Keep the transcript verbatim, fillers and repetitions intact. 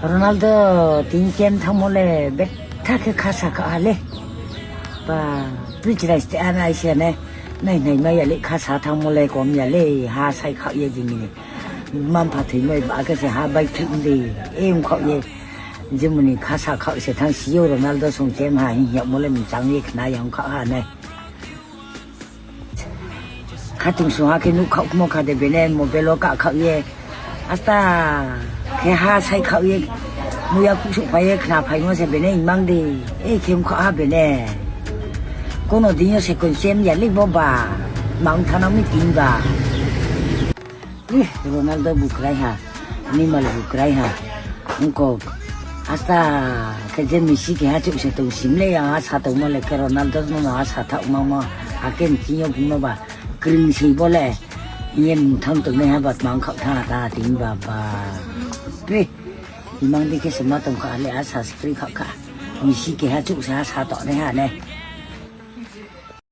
Ronaldo tini chem thanngmo le betha khe khasa khaoh ha le. Pa, pitch rai ste ha nai se ne. Nai nai mai ya le khasa thanngmo le kom ya le ha sai khaoh ye jing ni. Mma-mpha thoimai ba khe se ha bai khlih de. E ong khaoh ye. Jemoni khasa khaoh se thanng si yo Ronaldo song chem ha hing yagmo le mchang ye khna ya ong khaoh ha nai. Khatungsung ha khe nuh khaoh kmo kha de bene mobile wo kah khaoh ye. Asta khe ha sai khaoh ye. Muya khuhsouhphai ye khnaphaimo se bene imang de. E khe ong khaoh ha bene. Kono dei yo se kon chem ya le bo ba. Mang thanang mi ting ba. Ih, Ronaldo bu krai ha, Neymar bu krai ha. Ongko, asta khe je Messi keha chouh se tong sim le, ang asa tongmo le khe Ronaldo no no asa thaoh mangmo, akhe mching yo bung no ba, kring sei bo le, hing ye mung thanng tongnaiha ba tma ong khaoh thanng ha ta ha ting ba ba. Pe, imang dei khe se ma tong kha le asa se kri khaoh kha. Messi keha chouh se asa tongnaiha ne.